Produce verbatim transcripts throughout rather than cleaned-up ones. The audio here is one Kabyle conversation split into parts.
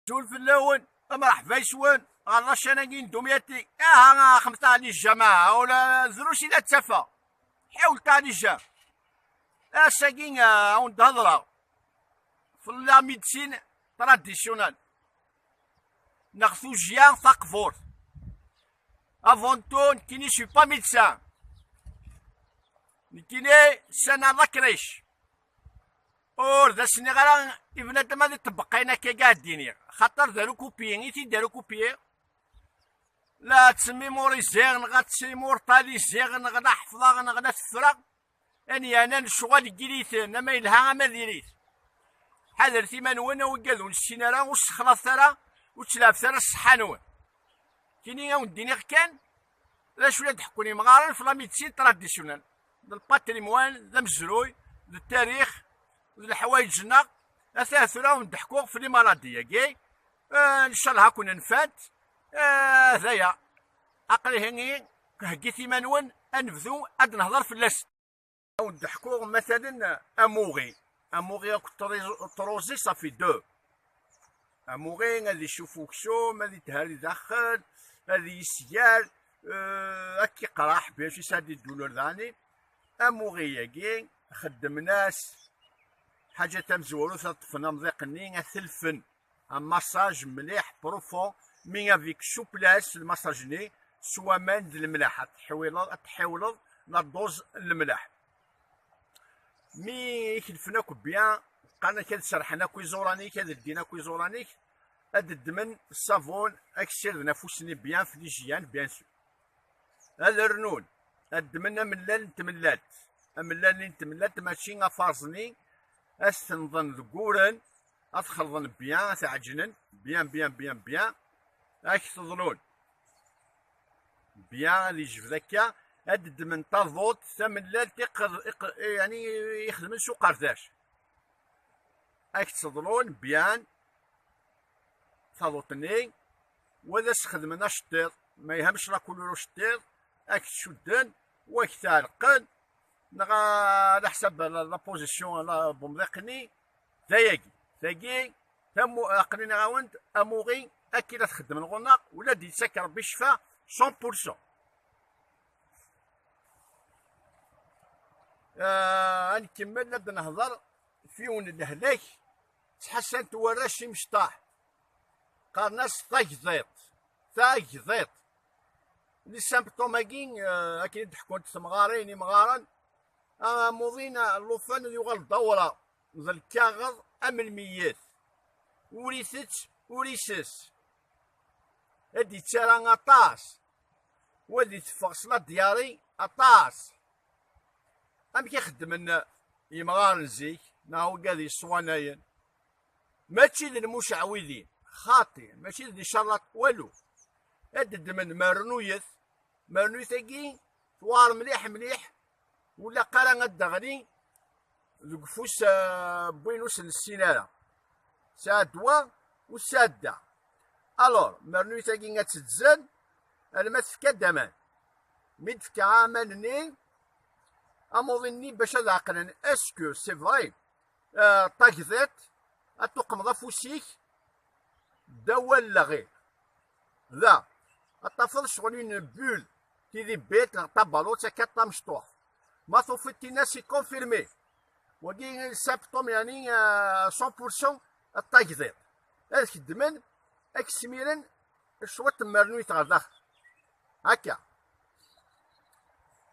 Azul fell-awen, amreḥba yes-wen ɣer lačan-agi n Dumyati. Aha, axemt ɛli jjama, ula drus i la ttafeɣ. Ḥiwlet ɛli jjam. Ass-agi, ah, awen-d-hedreɣ f la médecine traditionnelle neɣ tujya taqburt. Avant tout, nekkini je suis pas médecin. Nekkini ssanaɣ d akric. Ur d as-nniɣ ara i bnadem ad iṭebbeq ayen akka i d-iniɣ, xaṭer d arukupi i t-id-arukupi. La ttmémoriziɣ neɣ ad ttsimurtaliziɣ neɣ la ḥefḍeɣ neɣ la teffreɣ. Ayen yeɛnan lecɣal n yiri-ten, ama yelha ama diri-t. Ḥadret iman-nwen, a wigad ur nessin ara, ur ssexlaḍet ara, ur ttleɛbet ara ṣṣeḥḥa-nwen. Kini a wen-d-iniɣ kan d acu la d-ḥekkun yimɣaren f la médecine traditionnelle, d lpatrimwan, d amezruy, d tarix, d leḥwayeǧ-nneɣ. Ata tura a wen-d-ḥkuɣ f les maladies-agi. Ah, ncallah ad ken-nfant. Ah, d aya. Aql-ihi, heggit iman-nwen, ad nebdu ad nehder fell-asen. Ad wen-d-ḥkuɣ matalen amuɣi. Amuɣi akked truẓi, ça fait deux. Amuɣi ad icuf uksum, ad ithari daxel, ad yesgar, euh, ad k-iqraḥ, bien sûr, ça d-idulur dani. Amuɣi-agi, xeddmen-as ḥaǧa tamezwarut, ad ṭṭfen amḍiq-nni, ad t-lfen. Un massage mliḥ, profond, mais avec souplesse, lmasaj-nni s waman d lemleḥ. Ad tḥiwileḍ, ad tḥiwleḍ la dose n lemleḥ. Mi i k-lfen akk bien, qqaren-ak ad serḥen akk iẓuran-ik, ad ldin akk iẓuran-ik, ad ddmen ṣṣabun, ad k-ssirden afus-nni bien f l'hygiène, bien sûr. Ad rnun, ad ddmen amellal n tmellalt. Amellal-nni n tmellalt mačči afarẓ-nni, ad s-tenḍen deg uren, ad t-xelḍen bien, ad t-ɛeǧnen bien, bien, bien, bien, ad k-teḍlun. Bien, ad yejbed akka, ad ddmen taḍuṭ tamellalt iqed-, iq-, yani ixedmen s uqerdac. Ad k-tt-ḍlun bien taḍuṭ-nni, wa ad as-xedmen aceṭṭiḍ, ma yehmec la couleur uceṭṭiḍ, ad k-tt-cudden, wa ad k-t-ɛelqen, neɣ ɛla ḥsab la, la position, la, n umḍiq-nni, d ayagi. Tagi, tamu-, aql-aneɣ-awen-d amuɣi, akken ad t-xeddmen ɣur-neɣ, ula d-yettak Rebbi ccfa, cent pour cent. Ah, ad nkemmel ad nehder f yiwen n lehlak, ttḥassan-t warrac imecṭaḥ. Qqaren-as tagḍiḍt. Tagḍiḍt. Les symptômes-agi, ah, akken i d-ḥkunt temɣarin, imɣaren, amuḍin, llufan ad yuɣal d awraɣ, d lkaɣeḍ am lmeyyet. Ur itett, ur isess. Ad d-ittarra aṭas. Wa ad iteffeɣ s la diarrhée aṭas. Amek i xeddmen yimɣaren zik, neɣ wigad yeṣwanayen? Mačči d lmuceɛwidin, xaṭi, mačči d licalat, walu. Ad ddmen mernuyet, mernuyet-agi tewɛer mliḥ mliḥ, ur ilaq ara ad d-teɣli deg ufus, eh, n win ur s-nessin ara. Tesɛa ddwa u tesɛa dda. Alors, mernuyet-agi ad tedzel, alma tefka-d aman. Mi d-tefka aman-nni, amuḍin-nni bac ad ɛeqlen, est-ce que c'est vrai, euh, tagḍiḍt, ad tuqmeḍ afus-ik ddaw n lɣir. Da, ad tafeḍ ccɣel une bulle qui débite neɣ tabaluṭ akka tamecṭuḥt. Ma tufiḍ tinna, c'est confirmé. Wagi symptôme, yani, euh, cent pour cent n tagḍiḍt. Ad xeddmen, ad k-smiren cwiṭ n mernuyet ɣer daxel. Akka.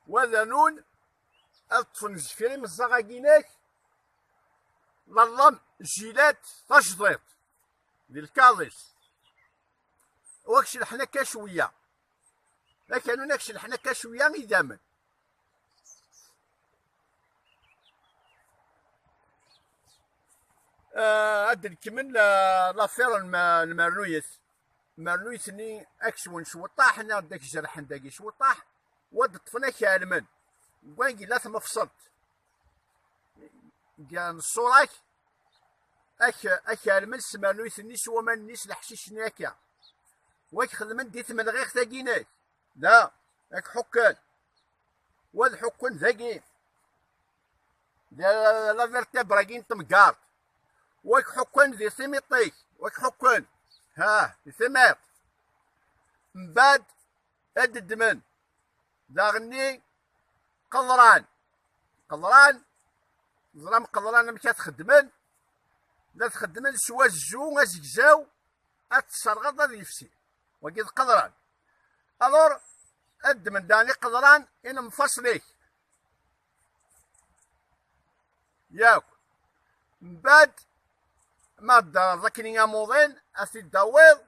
Wa d anun, ad ṭṭfen zeffir imeẓẓaɣ-agi-inek, la lame Gillette tajḍiḍt, di lkaḍ-is. Wa k-celḥen akka cwiya. Akanun ad k-celḥen akka cwiya, idammen. Ah, ad d-nkemmel, ah, l'affaire n lma-, n lmernuyet. Mernuyet-nni ad k-swen cwiṭaḥ, neɣ ad k-jerḥen dagi cwiṭaḥ, wa ad ṭṭfen ad k-ɛelmen. Wagi la tmefṣelt. Deg ṣṣura-k, ad k-, ad k-ɛelmen s tmernuyt-nni, s waman-nni, s leḥcic-nni akka. Wa k-xedmen di tmenɣiɣt-agi-inek. Da, ad k-ḥukken. Wa ad ḥukken dagi. Di la, la vertèbre-agi n temgerḍt. Wa k-ḥukken di timiṭ-ik. Wa k-ḥukken. Ha, di timiḍ. Mbaɛd ad ddmen daɣenni qeḍran. Qeḍran, ẓram qeḍran amek ad t-xeddmen. La t-xeddmen s wazzu azegzaw, ad t-tesserɣeḍ ad yefsi. Wagi d qeḍran. Alors, ad ddmen daɣen iqeḍran i lemfaṣel-ik. Yakk. Mbaɛd ma d-terreḍ akken i amuḍin, ad t-id-tawiḍ.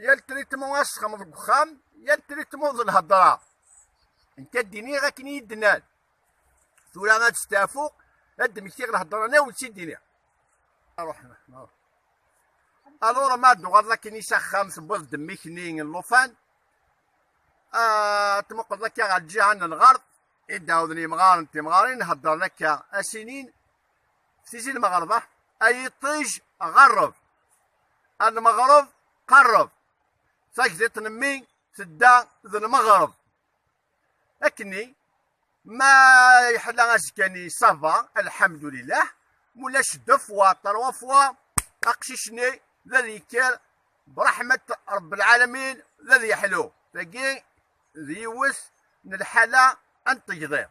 Yal traitement ad s-texmeḍ deg uxxam, yal traitement d lhedra. Nekk ad d-iniɣ akken i yi-d-nnan. Tura ad steɛfuɣ, ad d-mmektiɣ lhedra-nni, ad wen-tt-id-iniɣ. Ruḥ, ruḥ. Alors ma d-tuɣaleḍ akken i s axxam, tewwiḍ-d mmi-k-nni n llufan, ah, tmuqleḍ akka ɣer lǧiha n lɣerb, i d-ɛawden yemɣaren d timɣarin, heddren akka, a s-inin, f tizi lmeɣreb, ah, ay iṭij ɣerreb, a lmeɣreb qerreb, tagdiṭ n mmi tedda d lmeɣreb. Akkenni, ma yeḥla azekka-nni, ça va, lḥemdulillah, mulac deux fois, trois fois, aqcic-nni d ad yekker, brahmet Rebbi lɛalamin, d ad yeḥlu. Tagi d yiwet n lḥala n tegḍiḍ.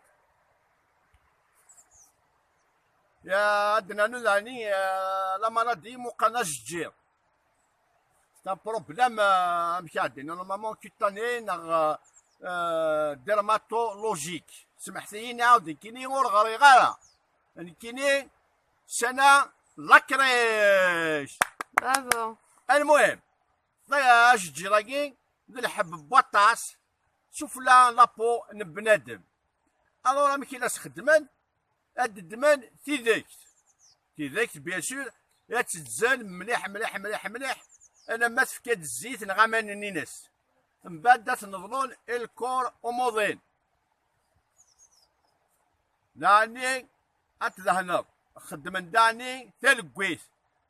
Ya, ad d-nernu daɣen, eh, la maladie muqan ajeǧǧiḍ. C'est un problème, euh, amek ara d-iniɣ, normalement cutané neɣ, euh, dermatologique. Semḥet-iyi, nɛawed nekkini ur ɣriɣ ara. Nekkini sɛiɣ la crèche. Bravo. Almuhim, ajeǧǧiḍ-agi d lḥebb n waṭas, sufella la peau n bnadem. Alors amek i la s-xeddmen? Ad ddmen tidekt. Tidekt, bien sûr, ad tt-ddzen mliḥ, mliḥ, mliḥ, mliḥ, alamma tefka-d zzit neɣ aman-nni-ines. Mbaɛd ad ten-ḍlun i lkur umuḍin. Daɣenni ad tdehneḍ. Xeddmen daɣenni taleggit.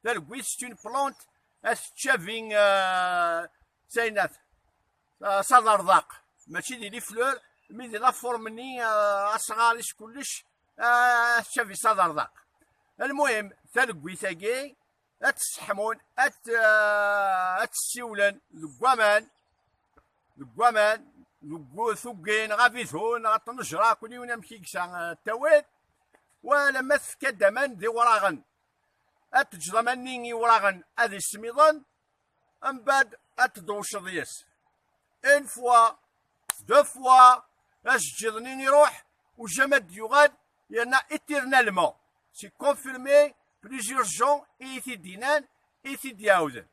Taleggit, c'est une plante, ad teččavi, euh, saynat. Ah, s aḍerḍaq. Mačči di les fleurs, mais di la forme-nni, ah, asɣar-is kullec, ah, teččavi s aḍerḍaq. Almuhim, taleggit-agi, ad tt-sseḥmun, ad tt-, ah, ad tt-ssiwlen deg waman, deg waman, deg u-, tuggi, neɣ abidu, neɣ ṭnejra, kul yiwen amek i yesɛa, ah, ttawil. Wala ma tefka-d aman d iwraɣen. Ad teǧǧeḍ aman-nni iwraɣen ad ismiḍen, mbaɛd ad tdewceḍ yes. Une fois, deux fois, ajeǧǧiḍ-nni iruḥ, u jamais ad d-yuɣal, yerna éternellement. C'est confirmé, plusieurs gens i yi-t-id-yennan, i yi-t-id-iɛawden.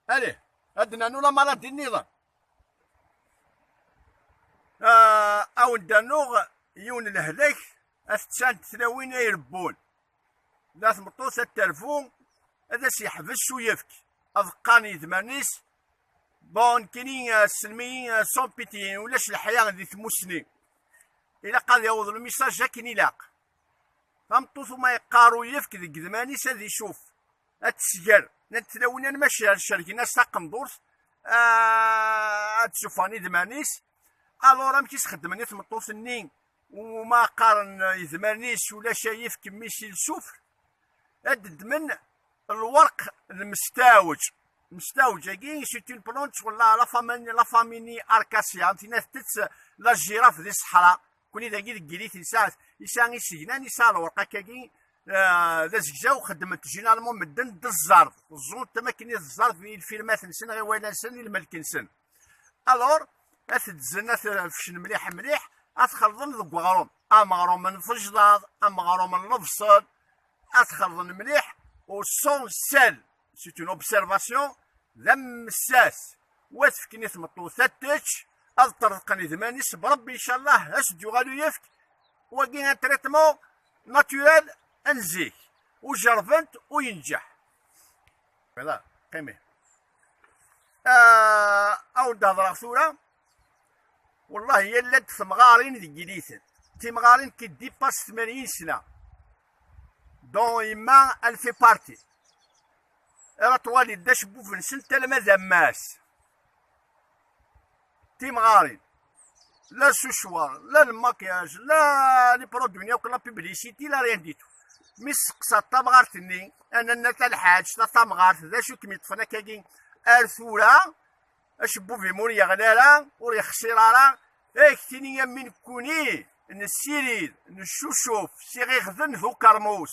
Allez, ad d-nernu la maladie nniḍen. Ah, ad wen-d-rnuɣ yiwen n lehlak, ad t-ččant tlawin ay irebbun. La tmeṭṭut ad terfu, ad as-yeḥbes uyefk, ad qqaren yedmaren-is, bon, nekkini, ah, sellem-iyi, ah, sans pitié, ulac leḥya di tmussni. Ilaq ad yaweḍ lmisaj akken ilaq. Tameṭṭut uma yeqqar uyefk deg yedmaren-is ad icuf, ad tesger. Llant tlawin alma cer-, cergen-as taqendurt, ah, ad d-sufɣen idmaren-is. Alors amek i s-xeddmen i tmeṭṭut-nni uma qqaren yedmaren-is ulac ayefk, mmi-s i lsufr? Ad ddmen lwerq n mestaweǧ. Mestaweǧ-agi, c'est une plante, wala la famille, la famille Arcasia, am tin tettett la girafe di ṣṣeḥra. Kuni dagi deg Yilit yesɛa, yesɛa isegnan, yesɛa lwerq akkagi, ah, d azegzaw, xeddmen-t généralement medden d zzerb. Ẓẓun-t am akken i d zzerb i lfirmat-nsen, i wayla-nsen, i lmelk-nsen. Alors, ad t-ddzen, ad t-refcen mliḥ, mliḥ, ad t-xelḍen deg uɣrum. Ameɣrum n tejḍaḍ, ameɣrum n lebṣel, ad t-xelḍen mliḥ, au sans sel. C'est une observation, d amessas. Wa tefken i tmeṭṭut ad tečč, ad ṭṭerḍqen idman-is, Brebbi, inchallah, ad s-d-yuɣal uyefk. Wagi un traitement naturel n zik. U jerben-t u yenǧeḥ. Voilà, qimi. Ah, ad wen-d-hedreɣ tura. Wallahi, yella-d temɣarin deg yiliten. Timɣarin qui dépassent tmanyin sna. Dont yemma, elle fait partie. Ara twaliḍ d acebbub-nsent alma d ammas. Timɣarin. La le séchoir, la le maquillage, la les produits, ni akk la publicité, la rien du tout. Mi tesseqsaḍ tamɣart-nni, a nanna Talḥaǧ, ta tamɣart, d acu i kem-yeṭṭfen akkagi ar tura? Acebbub-im ur yeɣli ara, ur yexṣir ara. Ak-tini am win nekkuni nessirid, neccucuf s iɣiɣden d ukermus.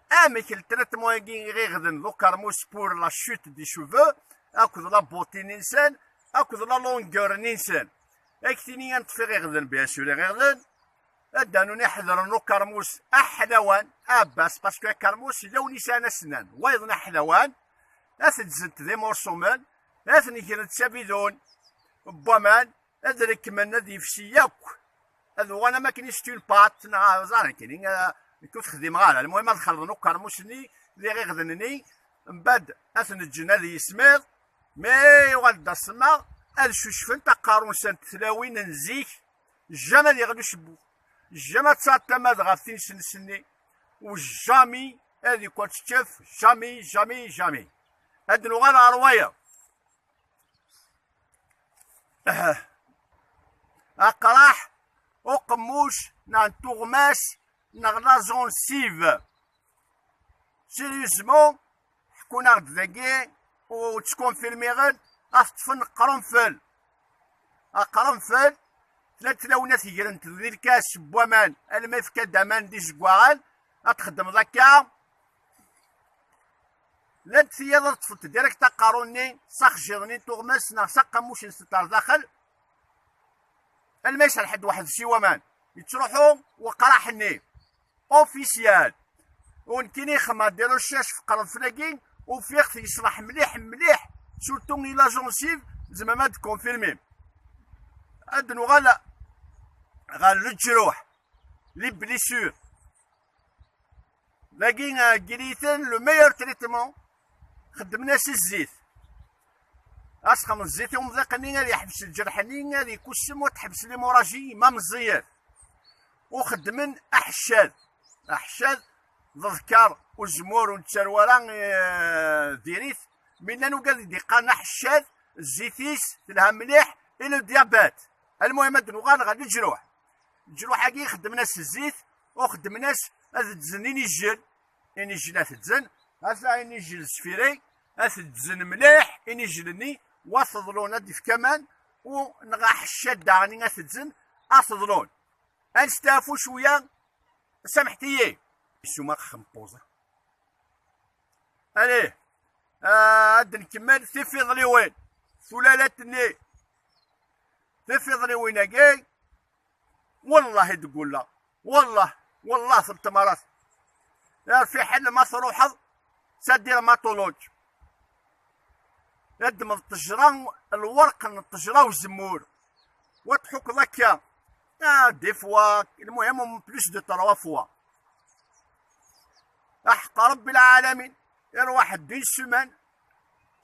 Amek le traitement-agi iɣiɣden d ukermus pour la chute des cheveux, akked la beauté-nni-nsen, akked la longueur-nni-nsen? Ak-tini ad neṭṭef iɣiɣden, bien sûr, iɣiɣden. Ad d-anun iḥedren ukermus aḥlawan, abbas, parce que akermus yella win yesɛan asnan, wayeḍ n aḥlawan, ad t-ǧǧent d imursumen, ad ten-grent s abidun n waman, ad rekmen ad yefsi yakk, ad uɣalen am akken c'est une pâte, neɣ ẓer nekkini, ah, nekk ur t-xdimeɣ ara. Lmuhim, ad xelḍen ukermus-nni d iɣiɣden-nni, mbeɛd ad ten-ǧǧen ad yismiḍ, mi yuɣal-d asemmaḍ, ad cucfent aqerru-nsent tlawin n zik, jamais ad yeɣli ucebbub, jamais ad tesɛuḍ tamad ɣef tinesnes-nni, u jamais ad ikun teccef, jamais, jamais, jamais. Ad nuɣal ɣer wayeḍ. Aqraḥ, uqemmuc, neɣ n tuɣmas, neɣ la gencive. Sérieusement, ḥkun-aɣ-d dagi, u ttkonfirmiɣ-d, ad t-ṭṭfen qrenfel. Aqrenfel, llant tlawin ad t-grent di lkas n waman, alma yefka-d aman d izeggaɣen, ad txeddmeḍ akka. Llant tiyaḍ ad ṭṭfent direct aqerru-nni s axjiḍ-nni n tuɣmas neɣ s aqammuc-nsent ar daxel, alma yesɛa lḥedd waḥed si waman, yettruḥu weqraḥ-nni officiel. U nekkini xedmeɣ des recherches f qrenfel-agi, ufiɣ-t yeṣleḥ mliḥ, mliḥ, surtout i la gencive, tzemrem ad d-confirmim. Ad nuɣal ɣer leǧruḥ, les blessures. Dagi, ah, giliten, le meilleur traitement, xeddmen-as zzit. Asxem zzit i umḍiq-nni, ad yeḥbes lǧerḥ-nni, ad ikussem, u ad teḥbes l'hémorragie ma meẓẓiyet. U xeddmen aḥeccad. Aḥeccad d ḍkar uzemmur ur nettaru ara, eh, diri-t. Mi llan ugad i d-iqqaren aḥeccad, zzit-is telha mliḥ i le diabète. Almuhim, ad nuɣal ɣer leǧruḥ. Leǧruḥ-agi xeddmen-as zzit, u xeddmen-as ad ddzen inijel. Inijel ad t-ddzen, ata inijel zfiri, ad t-ddzen mliḥ inijel-nni, wa teḍlun ad d-ifk aman, u neɣ aḥeccad daɣen ad t-ddzen, ad teḍlun. Ad nesteɛfu cwiya, samḥet-iyi. Isumax xempuẓa. Allez, ah, ad nkemmel tifiḍliwin. Tulalat-nni, tifiḍliwin-agi, والله i d-gulleɣ. والله، والله تمرات. يا رفيع حل ما تروحض، سدير ماتولوج. يدمض الطجرة، الورق من الطجرة والزمور. وتحك ذكا. آه، des fois، المهم، plus de trois fois. أحق رب العالمين. يروح دين سمان.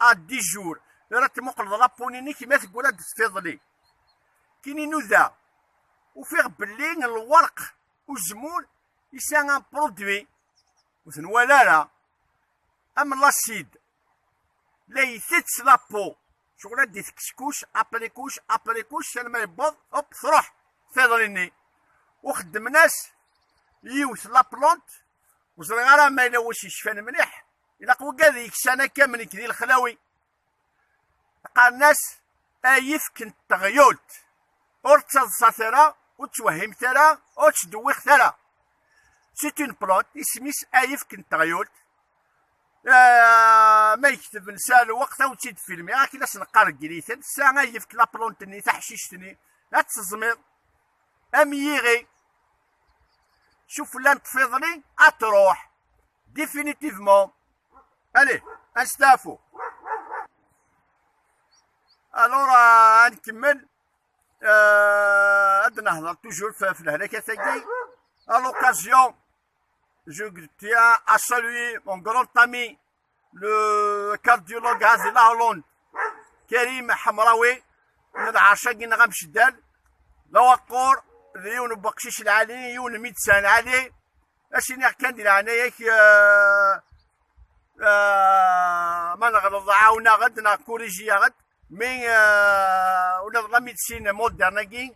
آه، دي جور. راه تمقل ضربوني نيكي ما تقول هاد الفضلي. كيني نوذا. وفي غبلين الورق. Uzemmur yesɛa un produit ur t-nwala ara, am l'acide, la itett la peau, ccɣel ad d-itekkes kuc après kuc après kuc, alma yewweḍ, hop, truḥ tiḍri-nni. U xeddmen-as yiwet la plante, ur ẓriɣ ara ma yella wacu yecfan mliḥ, ilaq wigad yeksan akka am nekk di lexlawi. Qqaren-as ayefk n teɣyult. Ur ttaḍsat ara, ur ttwehhimt ara, ur ttdewwiqet ara. C'est une plante, isem-is ayefk n teɣyult. Ah, ma yekteb nesɛa lweqt, ad wen-tt-id-filmiɣ, akken ad s-neqqar deg yiliten. Tesɛa ayefk la plante-nni, taḥcict-nni, ad tt-teẓmiḍ am yiɣi. Cuf llant tfiḍli, ad truḥ. Définitivement. Allez, ad nesteɛfu. Alors, euh, ad nkemmel. Euh, ad nehḍer toujours f, f lehlakat-agi. À l'occasion, je tiens à saluer mon grand ami, le cardiologue Azil Hollande, Karim Hamraoui, n lɛerc-agi-nneɣ amceddal, d awaqur, d yiwen n weqcic lɛali, yiwen n médecin lɛali. Ad s-iniɣ kan di leɛnaya-k, euh, euh, ma neɣleḍ, ɛawen-aɣ-d neɣ corrigi-aɣ-d. Mais, euh, ula d la médecine moderne-agi,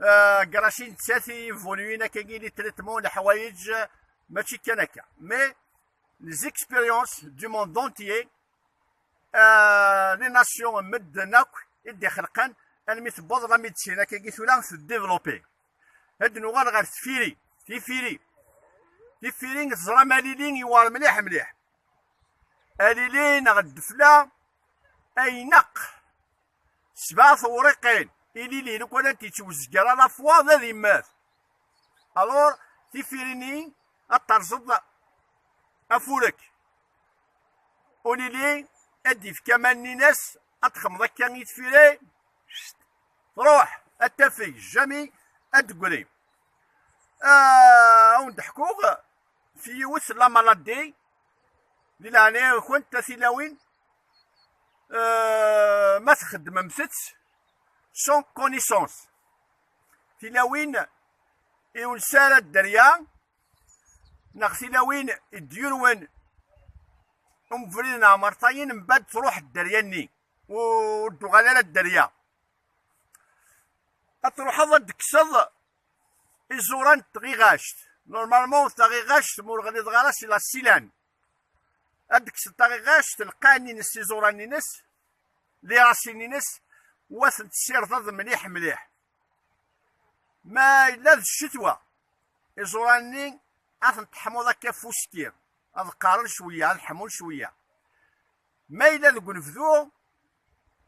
euh, grâce i nettat i évoluer akkagi les traitements, leḥwayeǧ, Mačči kan akka, mais les expériences du monde entier, euh, les nations, medden akk i d-ixelqen, almi tewweḍ la médecine akkagi tura teddéveloppé. Ad nuɣal ɣer tfiri. Tifiri, tifiri, teẓram alili iwar mliḥ mliḥ. Alili neɣ ddefla, ay neq sebɛa tewriqin, ilili lukan ad yettwezger à la fois d ad immat. Alors, tifiri-nni ad terẓeḍ afurek. Ulili ad d-yefk aman-nni-ines, ad txemmeḍ akka i tfiri, cct, truḥ, ad tafeg, jamais ad d-teggri. Ah, ad wen-d-ḥkuɣ fi yiwet la maladie, di leɛnaya-nkent a tilawin, euh, ma txeddmemt-tt sans connaissance. Tilawin i ur nesɛi ara dderya, neɣ tilawin i d-yurwen umebrid n ɛmerṭayen, mbadd truḥ dderya-nni, ur d-tuɣal ara dderya. Ad truḥeḍ ad d-tekkseḍ iẓuran n tɣiɣact. Normalement, taɣiɣact, ma ur ɣliḍeɣ ara, c'est la silane. Ad d-tekkseḍ taɣiɣact, lqaɛa-nni-ines, iẓuran-ines, les racines-ines, u ad tent-tessirdeḍ mliḥ mliḥ. Ma yella d ccetwa, iẓuran-nni ad ten-teḥmuḍ akka f uskir, ad qqaren cwiya, ad ḥmun cwiya. Ma yella deg unebdu,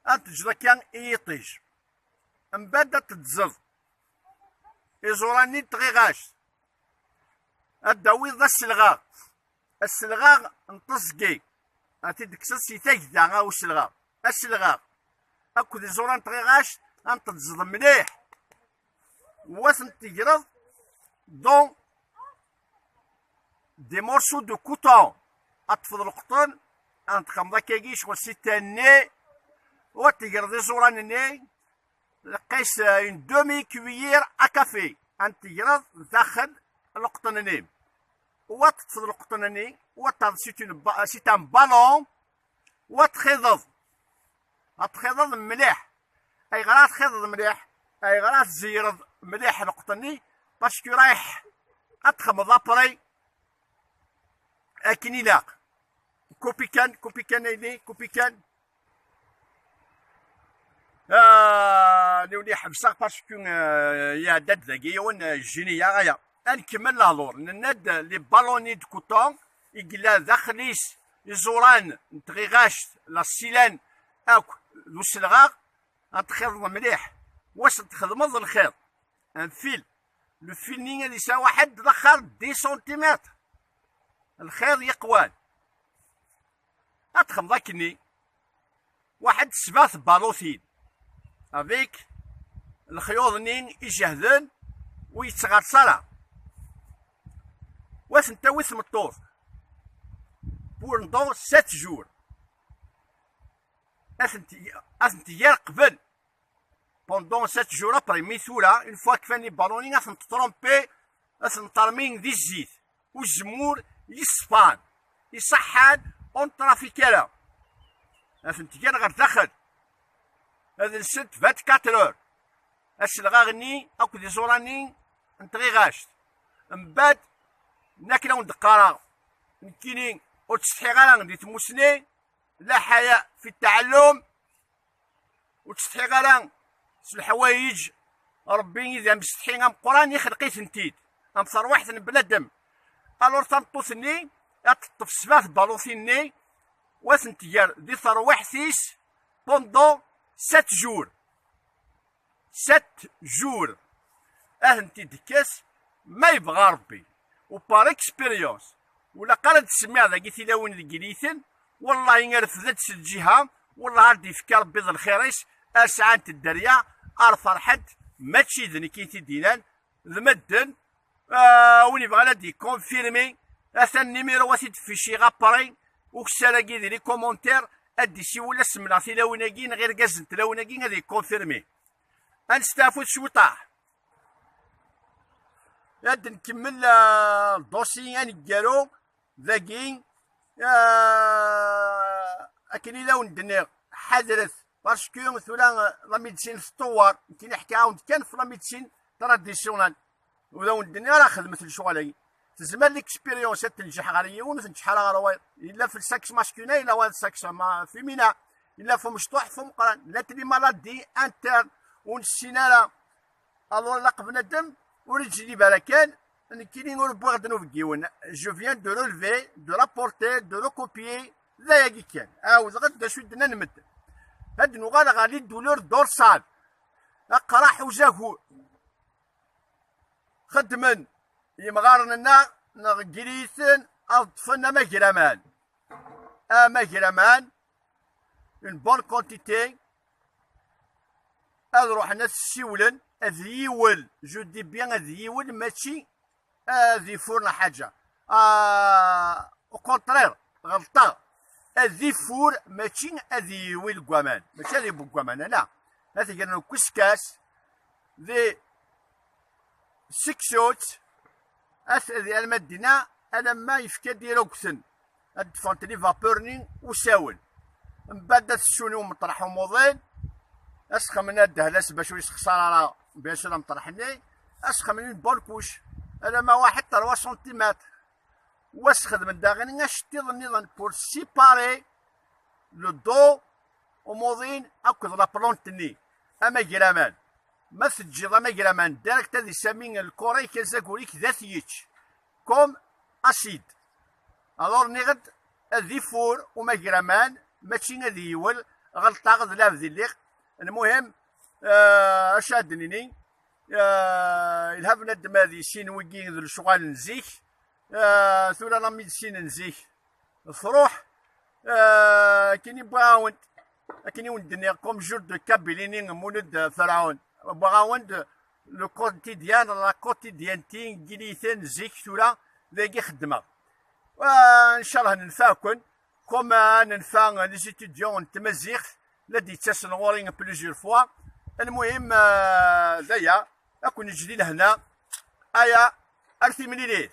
ad teǧǧeḍ akka i yiṭij. Mbadd ad teddzeḍ iẓuran-nni n tɣiɣact. Ad d-tawiḍ aselɣaɣ, aselɣaɣ n teẓgi, ad t-id-tekkseḍ si tagda, a uselɣaɣ, aselɣaɣ akked iẓuran n tɣiɣact, ad ten-teddzeḍ mliḥ, u ad ten-tegreḍ dans des morceaux de coton. Ad teṭṭfeḍ leqṭen, ad ten-texmeḍ akkagi ccɣel si tanni, u ad tegreḍ iẓuran-nni, lqis, euh, une demi-cuillère à café. Ad ten-tegreḍ daxel leqṭen-nni, u ad teṭṭfeḍ leqṭen-nni, u ad taɣeḍ, c'est une ba-, c'est un ballon, u ad txiḍeḍ. Ad txiḍeḍ mliḥ. Ayɣer ad txiḍeḍ mliḥ? Ayɣer ad tzeyyreḍ mliḥ leqṭen-nni? Parce que rayeḥ ad texmeḍ après akken ilaq. Kupi kan, kupi kan, aydi, kupi kan. Ah, niwni ḥebseɣ parce que, euh, iɛedda-d dagi yiwen, euh, jini-yaɣ aya. Ad nkemmel lehdur. Nenna-d les ballons de coton i yella daxel-is iẓuran n tɣiɣact, la silane, akk d uselɣaɣ. Ad txiḍeḍ mliḥ, wass n txedmeḍ lxiḍ, un fil. Le fil-nni ad yesɛu waḥed d axer dix centimètres. Lxiḍ yeqwan. Ad txedmeḍ akkenni waḥed sebɛa tbalutin avec lexyuḍ-nni ijehden, ur yettɣersa ara. Wa ten-tawi tmeṭṭut pendant sept jours. Ad tent-, ad tent-tger qbel. Pendant sept jours après, mi tura, une fois kfan les ballons-nni, ad tent-tremper, ad tent-termi di zzit. Uzemmur yeṣfan, iṣeḥḥan, ur neṭṭrafik ara. Ad tent-tger ɣer daxel. Ad nsent vingt-quatre heures. Aselɣaɣ-nni akked iẓuran-nni n tɣiɣact. Mbadd, akken ad wen-d-qqareɣ, nekkini ur ttsetḥiɣ ara di tmusni, la ḥaya fi ttɛellum, ur ttsetḥiɣ ara s leḥwayeǧ. Ṛebbi i d amsetḥi ameqqran, ixleq-itent-id am terwiḥt n bnadem. Alors tameṭṭut-nni ad teṭṭef sebɛa tbalutin-nni, u ad tent-tger di terwiḥt-is pendant sept jours. Sept jours. Ad tent-id-tekkes ma yebɣa Ṛebbi. U par expérience, ur ilaq ara ad d-semmiɣ dagi tilawin deg yiniten, wallahi, rfed-d s lǧiha, wallahi, ar d-yefk Ṛebbi d lxir-is, ar sɛant dderya, ar ferḥent, mačči d nekk i t-id-inan, d medden. Ah, win yebɣan ad d-yekonfirmi, atan numéro ad t-id-ficiɣ après, ukessar-agi di les commentaires, ad d-isiwel, ad semleɣ tilawin-agi, neɣ irgazen n tlawin-agi, ad yekonfirmi. Ad nesteɛfu cwiṭaḥ. Ad nkemmel, ah, le dossier aneggaru dagi, ah, akken i la wen-d-nniɣ, ḥadret, parce que tura, ah, la médecine tettewwar, nekkini ḥkiɣ-awen-d kan f la médecine traditionnelle, ur la wen-d-nniɣ ara xedmet lecɣal-agi. Tezmer l'expérience ad tenǧeḥ ɣer yiwen, ur tenǧeḥ ara ɣer wayeḍ. Yella f le sexe masculin, yella wayeḍ sexe ma-, féminin, yella f umecṭuḥ, f umeqqran, llant les maladies internes ur nessin ara. Alors, ilaq bnadem ur iǧellib ara kan, nekkini ur wwiɣ ddnub n yiwen. Je viens de relever, de rapporter, de recopier, d ayagi kan. Ɛawdeɣ-d d acu i d-nnan medden. Ad nuɣal ɣer les douleurs dorsales. Aqraḥ uzagur. Xeddmen yimɣaren-nneɣ neɣ gri-iten ad ṭṭfen amagraman. Amagraman, une bonne quantité, ad ruḥen ad ssiwlen, ad yiwel, je dis bien ad yiwel, mačči ad ifur lḥaǧa. Ah, au contraire, ɣelṭeɣ. Ad ifur, mačči ad yiwil deg waman. Mačči ad iwwi deg waman, ala. Ad t-gren deg uskas, di seksut, ad t-, di alma ddina, alamma yefka-d irugten. Ad d-ffɣent les vapeurs-nni usawen. Mbeɛd ad ssun i umeṭreḥ umuḍin, ad sxemmen ad dehlas bac ur yessexṣar ara, bien sûr, ameṭreḥ-nni, ad sxemmen une bonne couche, alamma waḥed trois centimètres. Wa sxedmen daɣen aceṭṭiḍ nniḍen pour séparer le dos umuḍin akked la plante-nni, amagraman. Ma teǧǧiḍ amagraman direct ad isami lkura-ik, azagur-ik d at yečč, comme acide. Alors nniɣ-d ad ifur umagraman, mačči ad yiwel, ɣelṭeɣ d lɛebd i lliɣ. Lmuhim, eh, acu ad d-nini? Eh, ilha bnadem ad yissin wigi d lecɣal n zik. Eh, tura la médecine n zik truḥ. Eh, akken i wwiɣ-awen-d, akken i wen-d-nniɣ, comme jour de Kabylie-nni n Mulud Ferɛun, wwiɣ-awen-d le quotidien, la quotidienneté n yiliten zik tura dagi xeddmeɣ. Eh, ncallah nenfeɛ-ken, comme ad nenfeɛ les étudiants n tmaziɣt la d-yettasen ɣur-i plusieurs fois. Lmuhim, eh, d aya, ad ken-neǧǧ di lehna. Aya, ar timlilit.